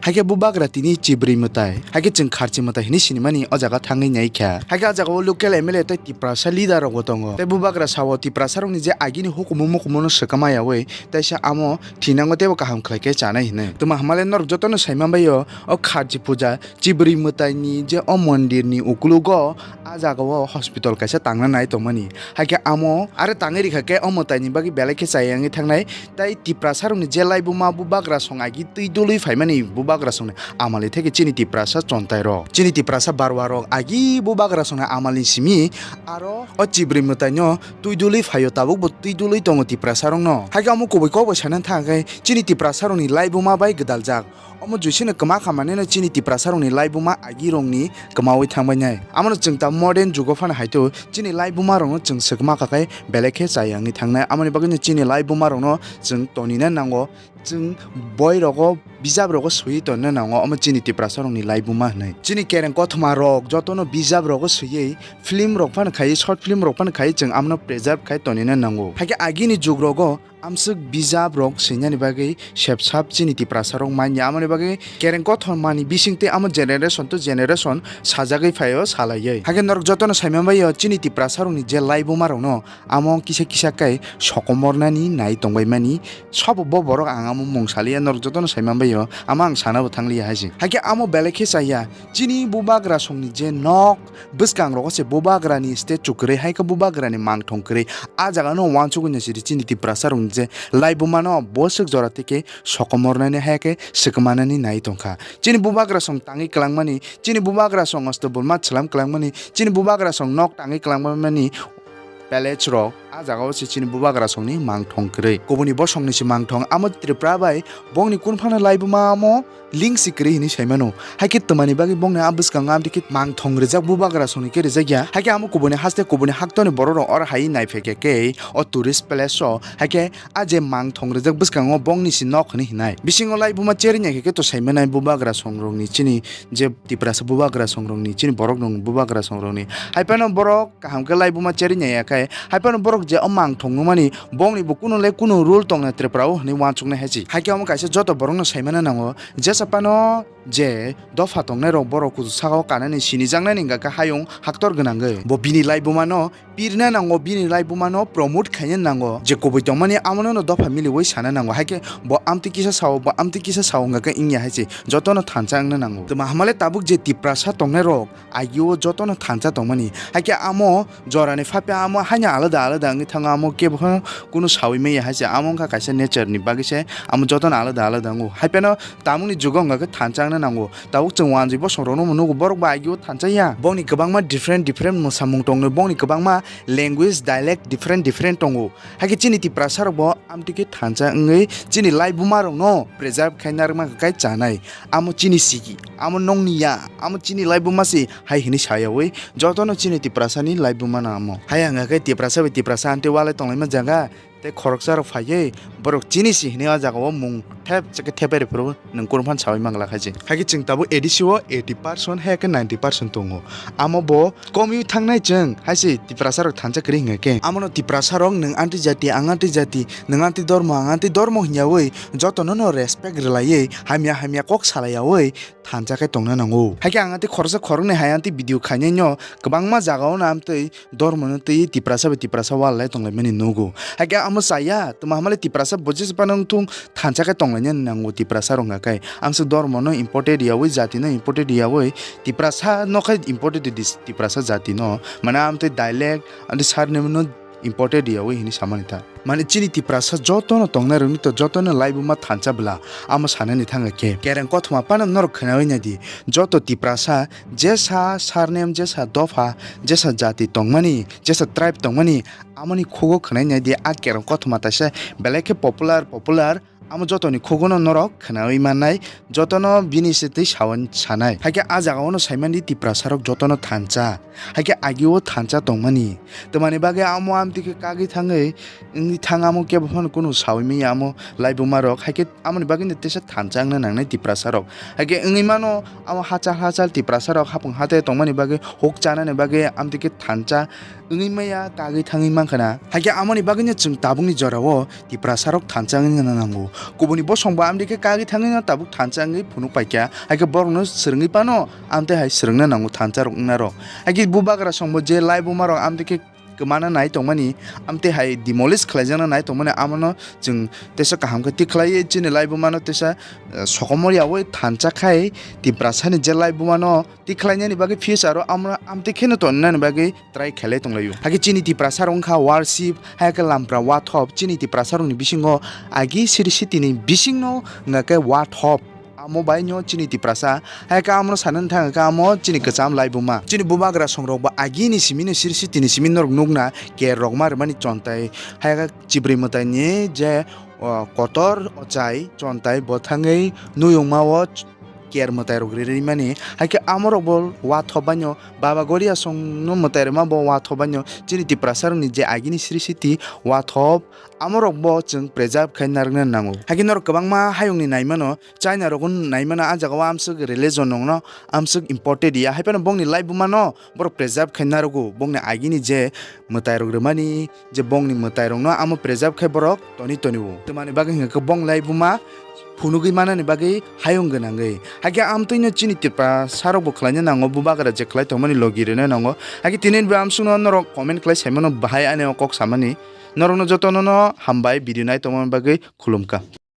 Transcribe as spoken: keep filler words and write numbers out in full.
Haikhe bubagra tini chibrwi mwtai, haikhe chwng kharchi mwtai hinwi sinimani o jaga thangwi naikha. Haikhe o jaga o local M L A tei Tiprasa leader rokbo tongo. Tei bubagra sao Tiprasa rokni je agini hukumu mukumu no swkama yaui, teisa amo thinango teibo kaham khlai khe chanai hinwi. Twma hamale norok jotono saimanbaio o kharchi puja chibrwi mwtaini je o mondirni ukulugo a jaga o hospital kaisa tangna nai tongmani. Haikhe amo are tangwi rikha khe o mwtaini bagwi belai khe chayangwi thangnai. Tei Tiprasa rokni je laibuma bubagra song agi twi dului phaimani bubagra songni amali theke chini Tiprasa chontai rok. Chini Tiprasa barwa rok agi bubagra songni amalni simi aro o chibrwi mwtaino twi dului phaio, tabukbo twi dului tongo Tiprasa rokno. Haikhe omo kubui kokbai sana thang khe chini Tiprasa rokni laibuma bai gwdaljak. Omo juisino kwma kha maneno chini Tiprasa rokni laibuma agi rokni kwmaui thangbainai. Amono chwng ta modern jugo phano haito chini laibuma rokno chwng swkma kha khe belai khe chayangwi thangnai. Amoni bagwino chini laibuma rokno chwng tonina nango. Chwng boi rogo, bijap rogo swiwi tonna nango, omo chini Tiprasa rokni laibuma hinwi. Chini kereng kothoma rok jotono bijap rogo swiwi film rok phano khai, short film rok phano khai, chwng amno preserve khai tonina nango. Haikhe agini jug rogo amswk bijap rok swinani bagwi sepsap chini Tiprasa rok manya, amoni bagwi kereng kothoma ni bisingtwi amo generation to generation sajagwi phaio salaiwi. Haikhe norok jotono saimanbaio chini Tiprasa rokni je laibuma rokno amo kisa kisa khe sokomornani nai tongbaimani. Sobo bo borok ang amo mung saliya, norok jotono saimanbaio, amo ang sanabo thangliya hai se. Haikhe amo belai khe chaya, chini bubagra songni je nok bwskang rogo se bubagrani statue kwrwi, haikhe bubagrani mangthong kwrwi. A jaga no uansugwi naisidi chini Tiprasa rokni je laibuma no bwswk jora tike sokomornani haikhe swkmanani nai tongkha. Chini bubagra song tangwi kwlangmani, chini bubagra song osto bulma chwlam kwlangmani, chini bubagra song nok tangwi kwlangmani palace rok, a jaga o se chini bubagra songni mangthong kwrwi. Kubuni bosongni se mangthong, amo Tripura bai bongni kunphano laibuma amo link si kwrwi hinwi saimano. Haikhe twmani bagwi bongni a bwskango amtwi khe mangthong rijak bubagra songni khe rijak ya. Haikhe amo kubuni haste kubuni haktorni borok rok oro hai nai phaikha khe o tourist place o. Haikhe a je mangthong rijak bwskango bongni se nok hinwi hinai. Bisingo laibuma cherwi nai khe khe to saimanai bubagra songrokni chini je Tiprasa bubagra songrokni, chini borok rok bubagra songrokni. Hai phano borok kaham khe laibuma cherwi naiya khe, hai phano borok je o mangthong nungmani, bongni bo kunu le kunu rule tongna Tripura o hinwi uansuknai hai se. Haikhe omo kaisa joto borokno saimano nango, jesa phano je dopha tongnai rok borok kuchuk saka o kanani sinijaknani hingka khe hayung haktor gwnangwi. Bo bini laibuma no pirna nango, bini laibuma no promote khaina nango. Je kubui tongmani amono no dopha miliwi sana nango. Haikhe bo amtwi kisa sao, bo amtwi kisa sao hingka khe wngya hai se. Jotono thansa wngna nango. Twma hamale tabuk je Tiprasa tongnai rok agio jotono thansa tongmani. Haikhe amo jorani phapya amo haino alada alada wngwi thango, amo kebo kunu sawi maya hai se. Amo wngkha kaisa nature ni bagwi se, amo jotono alada alada wngo. Hai phano tamungni jugo hingka khe thansa wngna nango. Tabuk chwng wanjwi bosong rokno nugo, borok bo agio thansa ya. Bongni kwbangma different different mwsamung tongo, bongni kwbangma language, dialect different different tongo. Haikhe chini Tiprasa rok bo amtwi khe thansa wngwi chini laibuma rokno preserve khai narwkma khe kai chanai. Amo chini sigi, amo nongni ya, amo chini laibuma si hai hinwi sayaui jotono chini Tiprasa ni laibuma no amo. Hai hingka khe Tiprasa bai Tiprasa amtwi walai tonglaima jaga. Tei khoroksa rok phaiwi borok chini si hinwi o jaga o mung thep chakhe thep bai rw phuru nwng kunu phano sawi mangla khai se. Haikhe chwng tabuk A D C o eighty percent hai khe ninety percent tongo. Amo bo komwi thangnai chwng hai se Tiprasa rok thansa kwrwi hingkha khe. Amo no Tiprasa rok nwng amtwi jati, ang amtwi jati, nwng amtwi dormo, ang amtwi dormo hwnyaui jotono no respect rwlaiwi hamya hamya kok salaiyaui thansa khe tongna nango. Haikhe ang amtwi khoroksa khoroknwi hai amtwi video khainai no kwbangma jaga o no amtwi dormo no twi Tiprasa bai Tiprasa wal lai tonglaimani nugo. Haikhe amo chaya, twma hamale Tiprasa bo jesa phano wngthung thansa khe tonglaina nango Tiprasa rok hwnka khe. Amswk dormo no important yaui, jati no important yaui, Tiprasa no khai important di Tiprasa jati no. Mane amtwi dialect, amtwi surname no important yaui hinwi samani ta. Mane chini Tiprasa jotono tongnai rokni to jotono laibuma thansa bwla amo sanani thangkha khe. Kereng kothoma phano norok khwnaui naidi. Joto Tiprasa jesa surname, jesa dopha, jesa jati tongmani, jesa tribe tongmani, amoni khugo khwnai nai di, a kerong kothoma taisa belai khe popular, popular, amo jotoni khugono norok khwnaui mannai, jotono bini se twi sawan sanai. Haikhe a jaga ono saimandi Tiprasa rok jotono thansa, haikhe agio thansa tongmani, twmani bagwi amo amtwi khe kagwi thangwi wngwi thang amo kebo phano kunu saui manya amo laibuma rok, haikhe amoni bagwi no tesa thansa wngna nangnai Tiprasa rok. Haikhe wngwi mano amo hachal hachal Tiprasa rok hapung hatai tongmani bagwi, huk chanani bagwi amtwi khe thansa wngwi maya kagwi thangwi mankha na. Haikhe amoni bagwi no chwng tabukni jorao Tiprasa rok thansa wngna nango. Kubuni bosong bo amtwi khe kagwi thangwi no tabuk thansa wngwi phunuk paikha. Haikhe borokno swrwngwi phano amtwi hai swrwngna nango thansa rok wngna rok. Haikhe bubagra song bo je laibuma rok amtwi khe kwmana nai tongmani, amtwi hai demolish khlaijakna nai tongmani, amono chwng teisa kaham khe tikhlaiwi chini laibuma no teisa, eh, sokomor yaui thansa khai Tiprasani je laibuma no tikhlainani bagwi future o amra amtwi kheno tonnani bagwi try khailai tonglaio. Haikhe chini Tiprasa rok wngkha worship, haikhe lampra wathop, chini Tiprasa rokni bisingo agi siri sitini bisingno wngkha khe wathop. Amo baino chini Tiprasa, haikhe amono sanani thangkha amo chini kwcham laibuma. Chini bubagra songrok bo agini simino siri sitini simi norok nukna ker rok ma rwmani chontai, haikhe chibri mwtaini je, o, kotor ochai chontai bo thangwi nuyungma o ker mwtai rok rimani. Haikhe amorok bo wathop baino Baba Goria songno mwtai rwma bo wathop baino chini Tiprasa rokni je agini siri siti wathop amorok bo chwng preserve khai narwkna nango. Haikhe norok kwbangma hayungni naimano China rokno naimano ah jagao amswk religion rokno amswk important ya haiphano bongni laibuma no borok preserve khai narwgo bongni agini je mwtai rok rwmani je bongni mwtai rokno amo preserve khai borok toni toni o. Twmani bagwi hwnkhe bong laibuma phunugwi manani bagwi hayung gwnangwi. Haikhe amtwino chini Tiprasa rok bo khlaina nango, bubagra je khlai tongmani logi rwna nango. Haikhe tini bo amsukno norok comment khlai saimano bahai ani o kok samani. Norokno jotono no hambai video nai tongmani bagwi khulumkha.